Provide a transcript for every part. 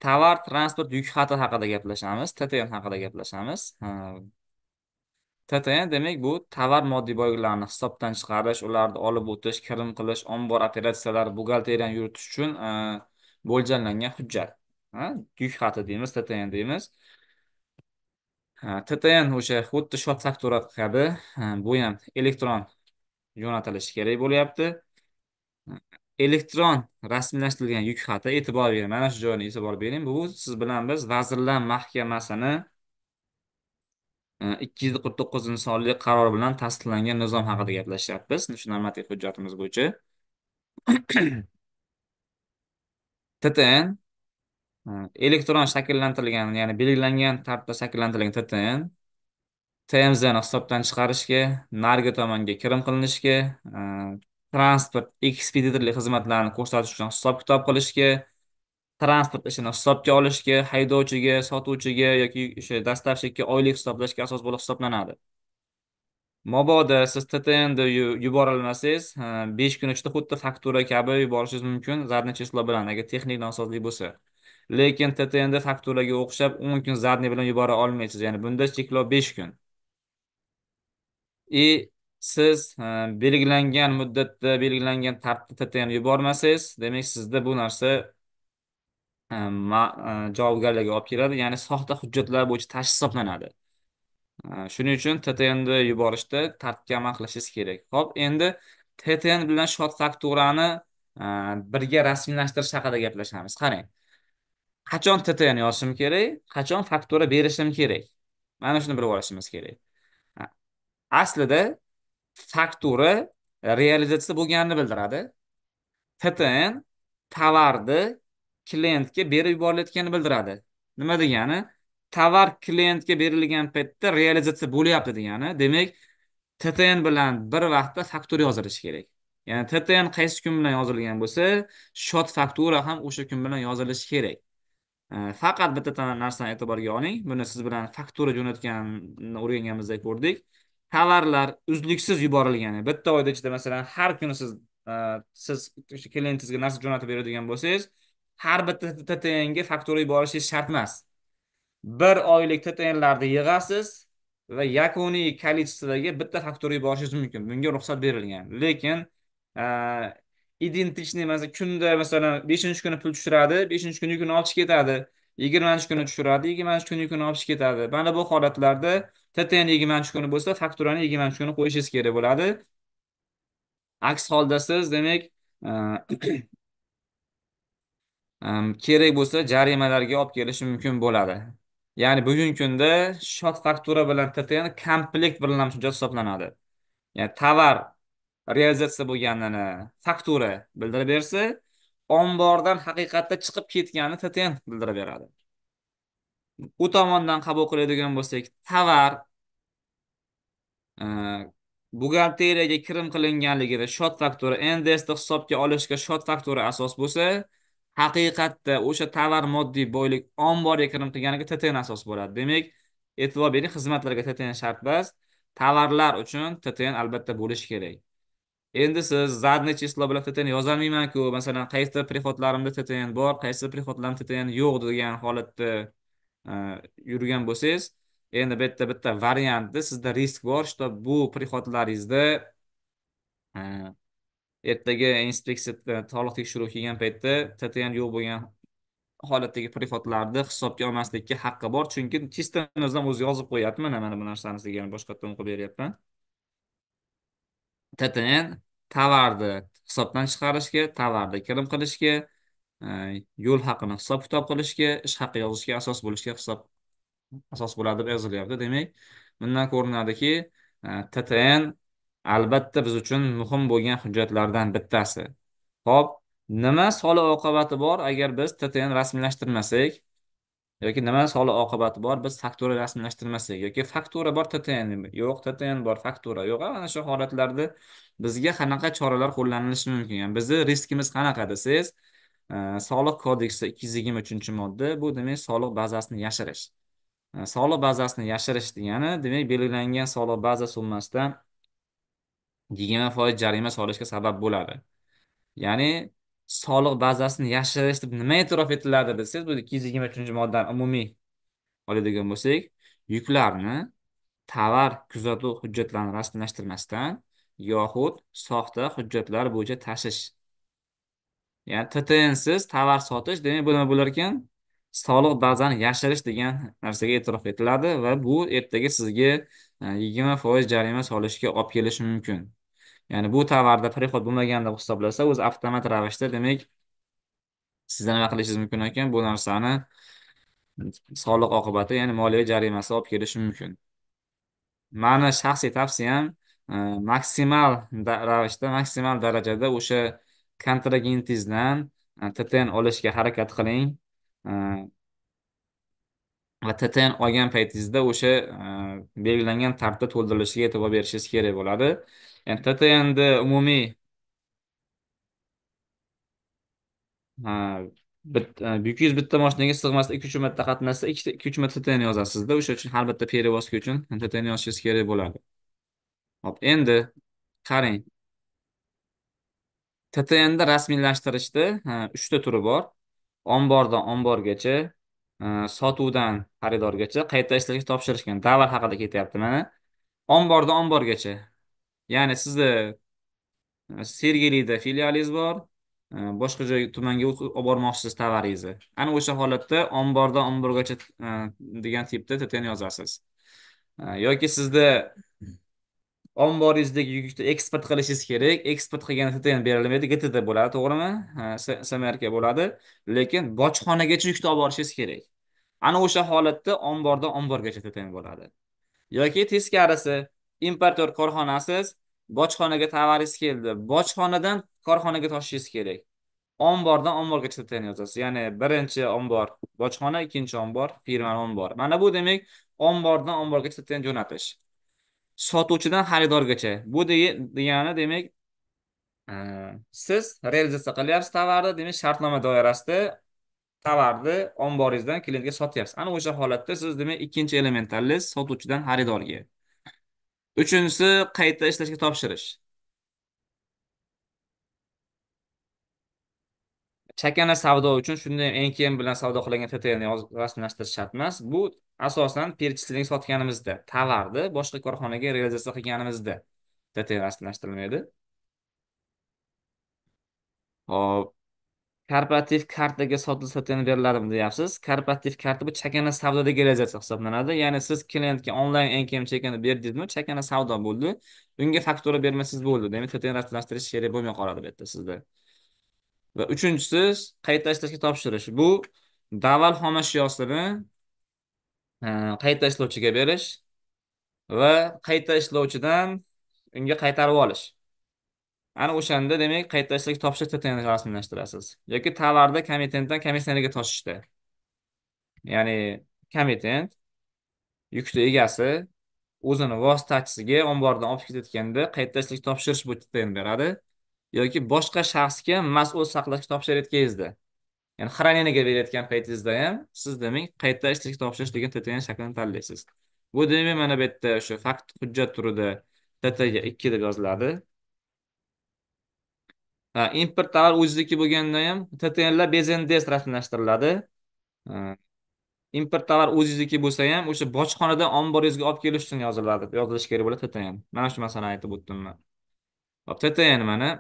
Tovar transport yuk xati haqida gaplashamiz, TTN haqida gaplashamiz. TTN demak bu tovar moddiy boyliklarni hisobdan chiqarish, ularni olib o'tish, kirim qilish, ombor operatsiyalari, buxgalteriyani yuritish uchun mo'ljallangan hujjat. Yuk xati deymiz, TTN deymiz. TTN o'sha xuddi shot faktura kabi, bu ham elektron jo'natilishi kerak bo'lyapti. Elektron rasmiylashtirilgan yuk xati, e'tibor bering, mana shu joyini e'tibor bering. Bu siz bilan biz Vazirlar Mahkamasini 249-sonli qaror bilan tasdiqlangan nizom haqida gaplashyapmiz. Shu normativ hujjatimiz bo'yicha TTN elektron shakllantirilgan, ya'ni belgilangan tartibda shakllantirilgan TTN TMZni hisobdan chiqarishga, narigi tomonga kirim qilinishga, transport ekspeditorlik xizmatlarini ko'rsatish uchun hisob-kitob qilishga, transport ishini hisobga olishga, haydovchiga, sotuvchiga yoki o'sha dostavщикka oylik hisoblashga asos bo'lib hisoblanadi. Mabodo siz TTNni yuborilmasangiz, 5 kun ichida xuddi faktura kabi yuborishingiz mumkin, zadniy число bilan, agar texnik nosozlik bo'lsa. Lekin TTNda fakturaga o'xshab 10 kun zadniy bilan yubora olmaysiz, ya'ni bunda cheklov 5 kun. Siz belgilangan muddatda, belgilangan tartibda TTN yubormasangiz, demak sizda bu narsa javobgarlikka olib keladi, ya'ni soxta hujjatlar bo'yicha tashish hisoblanadi. Shuning uchun TTNni yuborishda tartibga amal qilishingiz kerak. Xo'p, endi TTN bilan shot fakturani birga rasmiylashtirish haqida gaplashamiz. Qarang. Qachon TTN yozishim kerak, qachon faktura berishim kerak? Mana shuni bilib olishimiz kerak. Aslida faktura realizatsiya bo'lganini bildiradi. TTN tovarni klientga berib yuborilayotganini bildiradi. Nima degani? Tovar klientga berilgan paytda realizatsiya bo'lyapti degani. Demak, TTN bilan bir vaqtda faktura yozilishi kerak. Ya'ni TTN qaysi kun bilan yozilgan bo'lsa, shot faktura ham o'sha kun bilan yozilishi kerak. Faqat bitta narsani e'tiborga oling. Buni siz bilan faktura jo'natganini o'rganganimizda ko'rdik. Tovarlar uzluksiz yuborilgani, bitta oyda ichida masalan har kuni siz o'sha klientingizga narsa jo'natib beradigan bo'lsangiz, har bitta TTNga faktura yuborishingiz shart emas. Bir oylik TTNlarni yig'asiz va yakuniy количествоga bitta faktura yuborishingiz mumkin. Bunga ruxsat berilgan. Lekin identichniy masalan kunda masalan 5-kuni pul tushiradi, 5-kuni yukini olib ketadi, 20-kuni tushiradi, 20-kuni yukini olib ketadi. Mana bu holatlarda TTN 20-kuni bo'lsa, fakturani 20-kuni qo'yishingiz kerak bo'ladi. Aks holda siz demak kerak bo'lsa jarimalarga olib kelishi mumkin bo'ladi. Ya'ni bugungi kunda shot faktura bilan TTN komplekt birlamchi hujjat hisoblanadi. Ya'ni tovar realizatsiya bo'lganini faktura bildirib bersa, ombordan haqiqatda chiqib ketganini TTN bildirib beradi. U tomondan qabul qiladigan bo'lsak, tovar buxgalteriyaga kirim qilinganligida shot faktura, NDSda hisobga olishga shot faktura asos bo'lsa, haqiqatda o'sha tovar moddiy boylik omborga kirim qilganiga TTN asos bo'ladi. Demak, e'tibor bering, xizmatlarga TTN shart emas, tovarlar uchun TTN albatta bo'lishi kerak. Endi siz zadniy число bilan TTN yozolmayman-ku, masalan, qaysi приходlarimda TTN bor, qaysi приходlarimda TTN yo'q degan holatda yurgan bo'lsangiz, endi bu yerda bitta variantda sizda risk bor, что bu приходlaringizda ertaga inspeksiya soliq tekshiruvi kelgan paytda TTN yo'q bo'lgan holatdagi приходlarni hisobga olmaslikka haqqi bor, chunki чисто nizom o'zi yozib qo'yapti. Mana bu narsani sizga yana boshqatdan o'qib beryapman. TTN tovarni hisobdan chiqarishga, tovarni kirim qilishga, yo'l haqini hisob-kitob qilishga, ish haqi yozishga asos bo'lishga asos bo'ladi deb yozilyapti. Demak, bundan ko'rinadiki, TTN albatta biz uchun muhim bo'lgan hujjatlardan bittasi. Xo'p, nima soliq oqibati bor agar biz TTN rasmiylashtirmasak yoki nima soliq oqibati bor biz faktura rasmiylashtirmasak yoki faktura bor TTN yo'q, TTN bor faktura yo'q. Mana shu holatlarda bizga qanaqa choralar qo'llanilishi mumkin? Ya'ni bizni riskimiz qanaqa desangiz, soliq kodeksi 223-modda, bu demak soliq bazasini yashirish. Soliq bazasini yashirish degani demak belgilangan soliq baza summasidan 20% jarima solishga sabab bo'ladi. Ya'ni Soliq bazasini yashirish deb nima e'tirof etiladi desangiz, bu 223-moddan umumiy oladigan bo'lsak, yuklarni tovar kuzatuv hujjatlarini rasmiylashtirmasdan yoxud soxta hujjatlar bo'yicha tashish. Ya'ni TTNsiz tovar sotish, demak bu nima bo'lar ekan? Soliq bazani yashirish degan narsaga e'tirof etiladi va bu ertaga sizga 20% jarima solishga olib kelishi mumkin. Ya'ni bu tovarda prixod bo'lmagan deb hisoblasa, o'zi avtomat ravishda demak sizda nima qilishingiz mumkin ekan? Bu narsani soliq oqibati, ya'ni moliya jarimasi olib kelishi mumkin. Mani shaxsiy tavsiyam maksimal ravishda, maksimal darajada o'sha kontragentingizdan TTN olishga harakat qiling. Va TTN olgan paytingizda o'sha belgilangan tartibda to'ldirilishiga e'tibor berishingiz kerak bo'ladi. Ya'ni TTNni umumiy 201 ta mashinaga sig'masda 2-3 marta qatnashsa, 2-3 marta TTN yozasizda. O'sha uchun har bitta перевозка uchun TTN yozishingiz kerak bo'ladi. Hop, endi qarang. TTNni rasmiylashtirishda 3 ta turi bor. Ombordan omborgacha, sotuvdan xaridorgacha, qayta ishlashga topshirishgan. Davar haqida ketyapti mana. Ombordan omborgacha. Ya'ni sizni Sergelida filialingiz bor, boshqa joy tumanga olib bormoqchisiz tovaringizni. Ana o'sha holatda ombordan omborgacha degan tipda TTN yozasiz. Yoki sizda omboringizdagi yukni eksport qilishingiz kerak. Eksport qilganda TTN berilmaydi, GTD bo'ladi, to'g'rimi? SMRK bo'ladi. Lekin bojxonagacha yukni olib borishingiz kerak. Ana o'sha holatda ombordan omborgacha TTN bo'ladi. Yoki teskarisi, importyor korxonasiz, bojxonaga tovaringiz keldi. Bojxonadan korxonaga tashishingiz kerak. Ombordan omborgacha TTN yozasiz. Ya'ni birinchi ombor bojxona, ikkinchi ombor firma ombori. Mana bu demak ombordan omborgacha TTN jo'natish. Sotuvchidan xaridorgacha. Bu degani demak siz realizatsiya qilyapsiz tovarni, demak shartnoma doirasida tovarni omboringizdan klientga sotyapsiz. Ana o'sha holatda siz demak ikkinchi element tanlaysiz, sotuvchidan xaridorga. Uchinchisi qayta ishlashga topshirish. Chakana savdo uchun shunday NKM bilan savdo qilingan TTNni rasmiylashtirish shart emas. Bu asosan перечисленник sotganimizda, tovarni boshqa korxonaga realizatsiya qilganimizda TTN rasmiylashtirilmaydi. Hop, korporativ kartaga sotilsa TTN beriladimi deyapsiz. Korporativ karta bu chakana savdodagi realizatsiya hisoblanadi. Ya'ni siz klientga onlayn NKM chekini berdingizmi, chakana savdo bo'ldi. Unga faktura bermasangiz bo'ldi. Demak, TTN rasmiylashtirish kerak bo'lmay qoladi bu yerda sizda. Va uchinchisi qayta ishlashga topshirish. Bu daval xomashyosini qayta ishlovchiga berish va qayta ishlovchidan unga qaytarib olish. Ana o'shanda demak qayta ishlashga topshirish TTNni rasmiylashtirasiz. Yoki tovarni komitentdan komissionerga toshishda. Ya'ni komitent yukni egasi o'zini vositachisiga ombordan olib ketayotganda qayta ishlashga topshirish bu TTN beradi. Yoki boshqa shaxsga mas'ul saqlashga topshirayotganingizda, ya'ni xraneniyaga berayotgan paytingizda ham siz demak qayta ishlashga topshirish degan TTN shaklini tanlaysiz. Bu demak mana bu yerda o'sha fakt hujjat turida TTga 2 deb yoziladi. Import tovar o'zizniki bo'lganda ham TTNlar bez NDS rasmiylashtiriladi. Import tovar o'zingizniki bo'lsa ham o'sha bojxonadan omboringizga olib kelish uchun yoziladi, yozilishi kerak bo'ladi TTN. Mana shu masalani aytib o'tdim men. Hop, TTN mana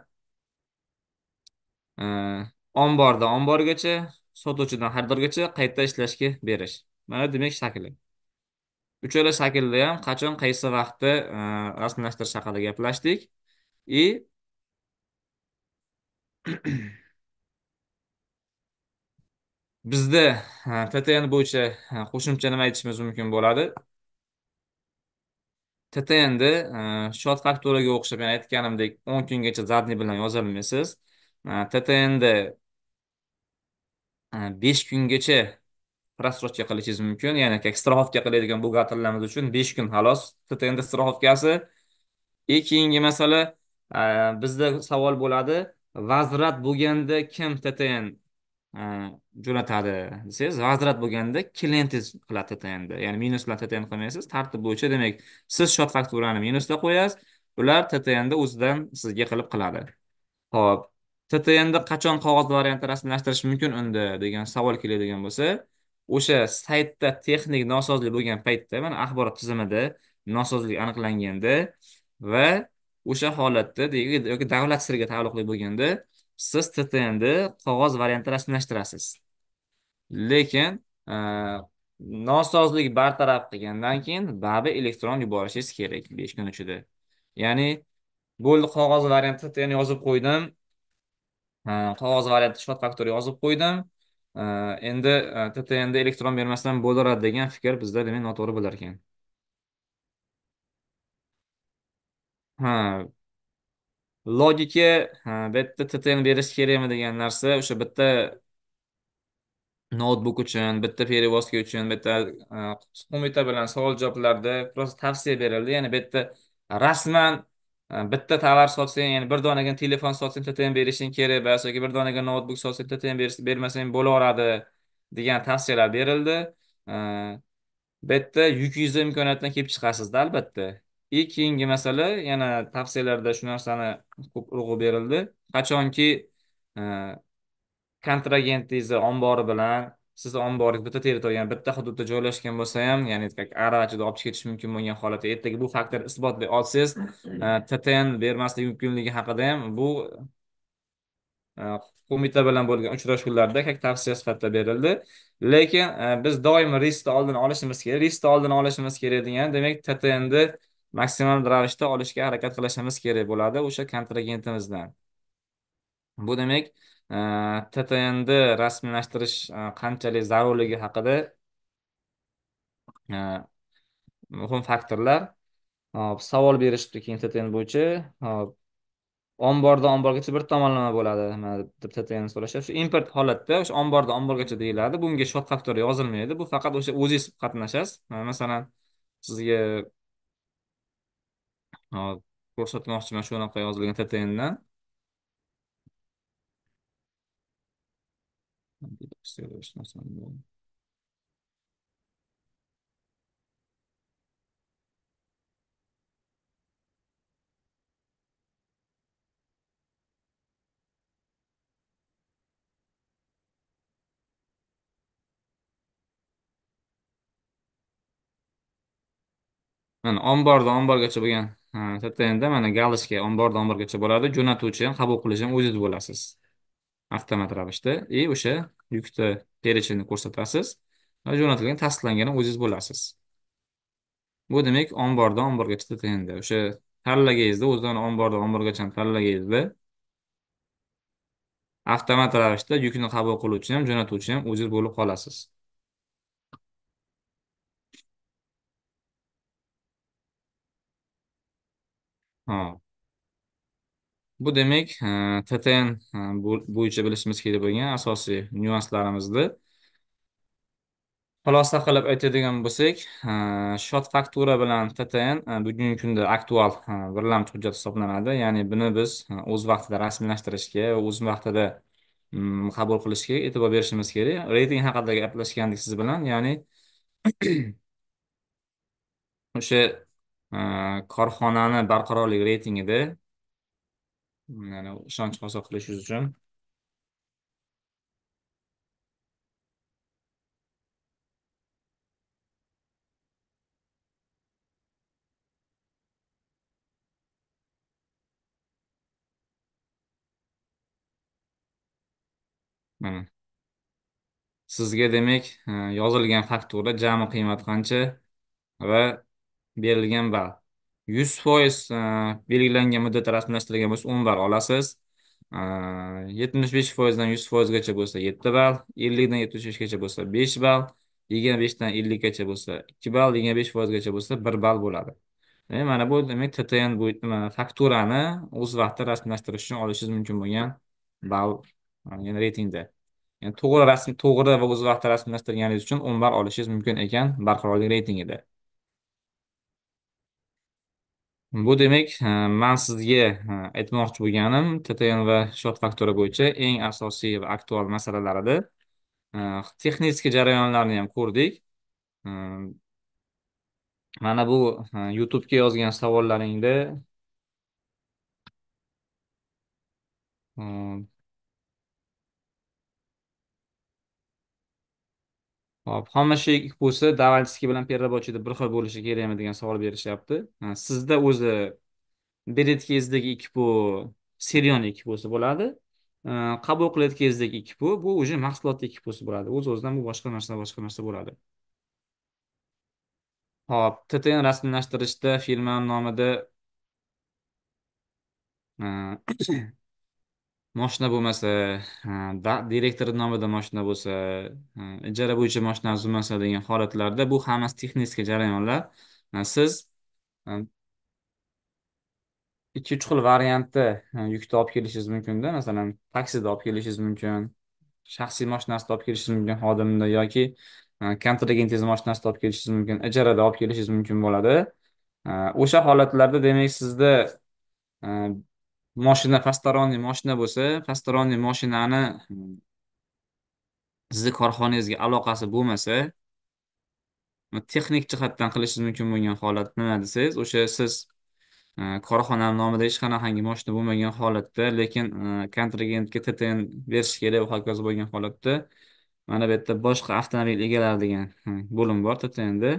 ombordan omborgacha, sotuvchidan xaridorgacha qayta ishlashga berish. Mana demak shakli. Uchala shaklda ham qachon qaysi vaqtda rasmiylashtirish haqida gaplashdik. И bizda TTN bo'yicha qo'shimcha nima aytishimiz mumkin bo'ladi? TTNda shot fakturaga o'xshab, men aytganimdek 10 kungacha zadniy bilan yozolmaysiz. TTNda 5 kungacha просрочка qilishingiz mumkin. Ya'ni страховка qiladigan buxgalterlarimiz uchun 5 kun xolos TTNda страховкasi. Keyingi masala bizda savol bo'ladi. Vazrat bo'lganda kim TTN jo'natadi desangiz, vazrat bo'lganda klientingiz qiladi TTNda. Ya'ni minus bilan TTN qilmaysiz. Tartib bo'yicha demak siz shot fakturani minusda qo'yasiz, ular TTNda o'zidan sizga qilib qiladi. Xo'p, TTNda qachon qog'oz varianti rasmiylashtirish mumkin unda degan savol keladigan bo'lsa, o'sha saytda texnik nosozlik bo'lgan paytda, mana axborot tizimida nosozlik aniqlanganda va o'sha holatda yoki davlat siriga taalluqli bo'lganda siz TTNda qog'oz varianti rasmiylashtirasiz. Lekin nosozlik bartaraf qilgandan keyin baribir elektron yuborishingiz kerak 5 kun ichida. Ya'ni bo'ldi, qog'oz varianti TTN yozib qo'ydim. Qog'oz varianti shot faktori yozib qo'ydim. Endi TTNda elektron bermasdan bo'laveradi degan fikr bizda demak noto'g'ri bo'lar ekan. Ha, logika, bu yerda TTN berish kerakmi degan narsa o'sha bitta noutbuk uchun, bitta перевозка uchun, bitta qo'mita bilan savol javoblarda biroz tavsiya berildi. Ya'ni bu yerda rasman bitta tovar sotsang, ya'ni bir donaga telefon sotsang TTN berishing kerak emas yoki bir donaga noutbuk sotsang TTN bermasang bo'laveradi degan tavsiyalar berildi. Bu yerda yukingizni imkoniyatdan kelib chiqasizda albatta. Keyingi masala, yana tavsiyalarda shu narsani ko'p urg'u berildi. Qachonki kontragentingizni ombori bilan sizni omboringiz bitta territoriya, ya'ni bitta hududda joylashgan bo'lsa ham, ya'ni aravachada olib chiqib ketish mumkin bo'lgan holatda ertaga bu faktor isbotlay olsangiz, TTN bermasligi mumkinligi haqida ham bu qo'mita bilan bo'lgan uchrashuvlarda kak tavsiya sifatida berildi. Lekin biz doim riskni oldini olishimiz kerak. Riskni oldini olishimiz kerak degan, demak TTNni maksimal ravishda olishga harakat qilishimiz kerak bo'ladi o'sha kontragentimizdan. Bu demak, TTNni rasmiylashtirish qanchalik zarurligi haqida muhim faktorlar. Hop, savol berishibdi keyin TTN bo'yicha. Hop, ombordan omborgacha bir tomonlama bo'ladi, mana deb TTN so'rashyapti. Shu import holatda o'sha ombordan omborgacha deyiladi. Bunga shot faktori yozilmaydi. Bu faqat o'sha o'zingiz qatnashasiz. Masalan, sizga hop, ko'rsatmoqchiman shunaqa yozilgan TTNdan. Mana ombordan omborgacha bo'lgan TTNda mana galishga ombordan omborgacha bo'ladi. Jo'natuvchi ham qabul qilish ham o'zingiz bo'lasiz. Avtomat ravishda o'sha yukni perechini ko'rsatasiz va jo'natilgan tasdiqlangani o'zingiz bo'lasiz. Bu demak ombordan omborgacha TTNda o'sha tanlagangizda o'zidan ombordan omborgacha tanlagangizda avtomat ravishda yukni qabul qiluvchi ham jo'natuvchi ham o'zingiz bo'lib qolasiz. Ha. Bu demak, TTN bo'yicha bilishimiz kerak bo'lgan asosiy nyuanslarimizni. Xulosa qilib aytadigan bo'lsak, shot faktura bilan TTN bugungi kunda aktual birlamchi hujjat hisoblanadi. Ya'ni buni biz o'z vaqtida rasmiylashtirishga, o'z vaqtida qabul qilishga e'tibor berishimiz kerak. Reyting haqida gaplashgandik siz bilan, ya'ni o'sha korxonani barqarorlik reytingida, ya'ni ishonch hosil qilish uchun mana sizga demak yozilgan faktura jami qiymati qancha va berilgan ball 100% belgilangan muddatda rasmiylashtirilgan bo'lsa 10 ball olasiz. 75% dan 100% gacha bo'lsa 7 ball, 50 dan 75 gacha bo'lsa 5 ball, 25 dan 50 gacha bo'lsa 2 ball, 25% gacha bo'lsa 1 ball bo'ladi. Demak, mana bu demak TTN bu fakturani o'z vaqtida rasmiylashtirish uchun olishingiz mumkin bo'lgan ball, ya'ni reytingda. Ya'ni to'g'ri va o'z vaqtida rasmiylashtirganingiz uchun 10 ball olishingiz mumkin ekan barqarorlik reytingida. Bu demak, men sizga aytmoqchi bo'lganim TTN va shot faktori bo'yicha eng asosiy va aktual masalalar edi. Texnik jarayonlarni ham ko'rdik. Mana bu YouTube'ga yozgan savollaringda Hop, hamma ИКПОsi давальческий bilan перерабочийda bir xil bo'lishi kerakmi degan savol berishyapti. Sizda o'zi berayotganingizdagi ИКПО сырьё ni ИКПОsi bo'ladi. Qabul qilayotganingizdagi ИКПО bu уже mahsulot ИКПОsi bo'ladi. O'z-o'zidan bu boshqa narsa, boshqa narsa bo'ladi. Hop, TTN rasmiylashtirishda firma nomida moshina bo'lmasa, direktor nomida moshina bo'lsa, ijara bo'yicha moshina buzilmasa degan holatlarda bu hammasi texnik jarayonlar. Siz 2-3 xil variantda yukni olib kelishingiz mumkinda. Masalan, taksida olib kelishingiz mumkin, shaxsiy mashinasida olib kelishingiz mumkin xodimni yoki kontragentingiz mashinasida olib kelishingiz mumkin, ijarada olib kelishingiz mumkin bo'ladi. O'sha holatlarda demak sizda moshina посторонний moshina bo'lsa, посторонний moshinani sizni korxonangizga aloqasi bo'lmasa, texnik jihatdan qilishingiz mumkin bo'lgan holat nima desangiz, o'sha siz korxona nomida hech qanaqangi moshina bo'lmagan holatda, lekin kontragentga TTN berish kerak va hokazo bo'lgan holatda mana bu yerda boshqa avtomobil egalari degan bo'lim bor TTNda.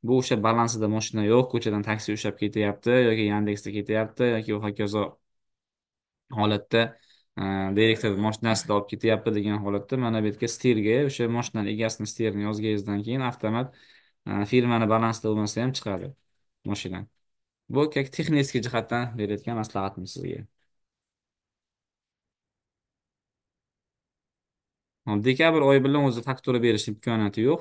Bu o'sha balansida moshina yo'q, ko'chadan taksi ushlab ketyapti yoki Yandexda ketyapti yoki va hokazo holatda direktor moshinasida olib ketyapti degan holatda mana bu yerga STIRga o'sha moshinani egasini STIRni yozganingizdan keyin avtomat firmani balansida bo'lmasa ham chiqadi moshina. Bu как texnik jihatdan berayotgan maslahatim sizga. Hop, dekabr oyi bilan o'zi faktura berish imkoniyati yo'q.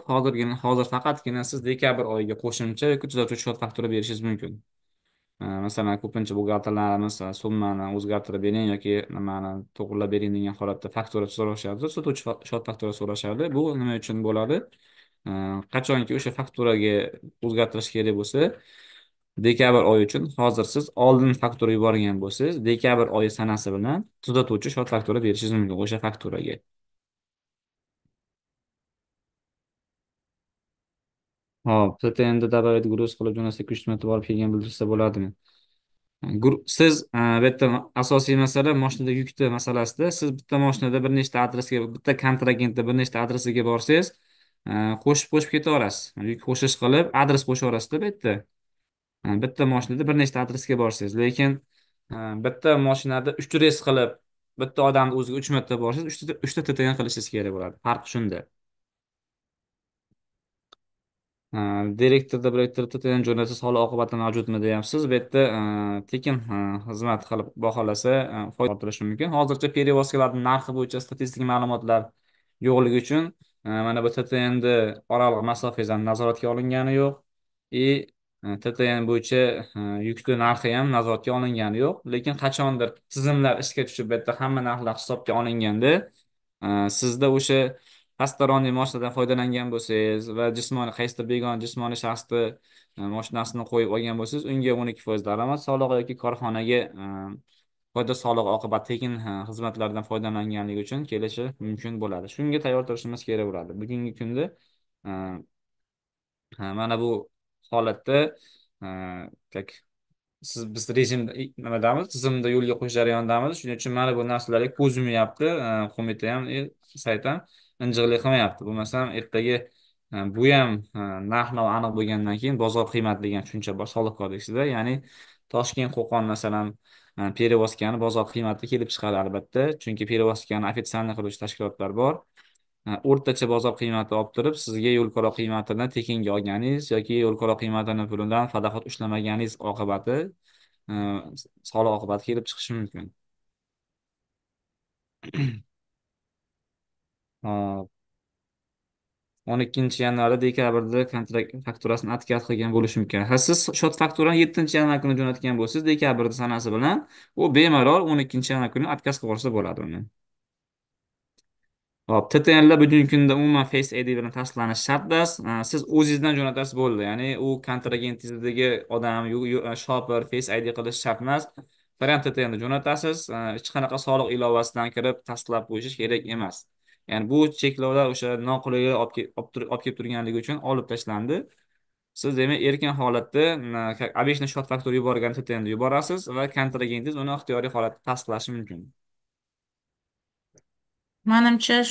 Hozir faqatgina siz dekabr oyiga qo'shimcha yoki tuzatuvchi счёт faktura berishingiz mumkin. Masalan, ko'pincha buxgalterlarimiz summani o'zgartirib bering yoki nimani to'g'rilab bering degan holatda faktura so'rashadi, sotuvchi счёт faktura so'rashadi. Bu nima uchun bo'ladi? Qachonki o'sha fakturaga o'zgartirish kerak bo'lsa, dekabr oyi uchun hozir siz oldin faktura yuborgan bo'lsangiz, dekabr oyi sanasi bilan tuzatuvchi счёт faktura berishingiz mumkin o'sha fakturaga. Hop, TTNda добавить груз qilib jo'natsak 3 marta borib kelgan bildirsa bo'ladimi? Siz, bu yerda asosiy masala mashinada yukni masalasida siz bitta mashinada bir nechta adresga, bitta kontragentda bir nechta adresiga borsangiz, qo'shib qo'shib ketaverasiz. Yuk qo'shish qilib adres qo'shaverasizda bu yerda. Bitta mashinada bir nechta adresga borsangiz, lekin bitta mashinada 3 reys qilib bitta odamni o'ziga 3 marta borsangiz, uchta TTN qilishingiz kerak bo'ladi. Farq shunda. Direktorda direktor TTN jo'natsa soliq oqibati mavjudmi deyapsiz. Bu yerda tekin xizmat qilib baholasa, foyda orttirishi mumkin. Hozircha перевозка larning narxi bo'yicha statistik ma'lumotlar yo'qligi uchun, mana bu TTNda oraliq masofangiz ham nazoratga olingani yo'q. TTN bo'yicha yukni narxi ham nazoratga olingani yo'q. Lekin qachondir tizimlar ishga tushib, bu yerda hamma narxlar hisobga olinganda, sizda o'sha посторонний mashinadan foydalangan bo'lsangiz va jismoniy qaysidir begona jismoniy shaxsni mashinasini qo'yib olgan bo'lsangiz, unga 12% daromad solig'i yoki korxonaga foyda solig'i oqibatida tekin xizmatlardan foydalanganligi uchun kelishi mumkin bo'ladi. Shunga tayyor turishimiz kerak bo'ladi. Bugungi kunda mana bu holatda tak siz biz rejimda nimadamiz, tizimda yo'lga qo'yish jarayonidamiz. Shuning uchun mana bu narsalarga ko'z yumayapti, qo'mita ham, sayt ham injiqlik qilmayapti. Bo'lmasam ertaga bu ham narx-navo aniq bo'lgandan keyin bozor qiymati degan tushuncha bor soliq kodeksida. Ya'ni Toshkent Qo'qon masalan, перевозка ni bozor qiymati kelib chiqadi albatta, chunki перевозка ni официальный qiluvchi tashkilotlar bor. O'rtacha bozor qiymati olib turib, sizga yo'l kiro qiymatini tekinga olganingiz yoki yo'l kiro qiymatini pulidan fotoxod ushlamaganingiz oqibati, soliq oqibati kelib chiqishi mumkin. Hop. 12 yanvarda dekabrda kontrakt fakturasini отказ qilgan bo'lishi mumkin. Ha, siz счёт fakturani 7 yanvar kuni jo'natgan bo'lsangiz, dekabrda sanasi bilan u bemalol 12 yanvar kuni отказ qilib yuborsa bo'ladi uni. Hop, TTNlar bugungi kunda umuman Face ID bilan tasdiqlanishi shart emas. Siz o'zingizdan jo'natasiz bo'ldi. Ya'ni u kontragentingizdagi odam, shopir Face ID qilish shart emas. Variant TTNni jo'natasiz, hech qanaqa soliq ilovasidan kirib tasdiqlab qo'yish kerak emas. Ya'ni bu cheklovlar o'sha noqulayliklar olib kelib turganligi uchun olib tashlandi. Siz demak erkin holatda, обычный счёт faktura yuborgan TTNni yuborasiz va kontragentingiz uni ixtiyoriy holatda tasdiqlashi mumkin. Manimcha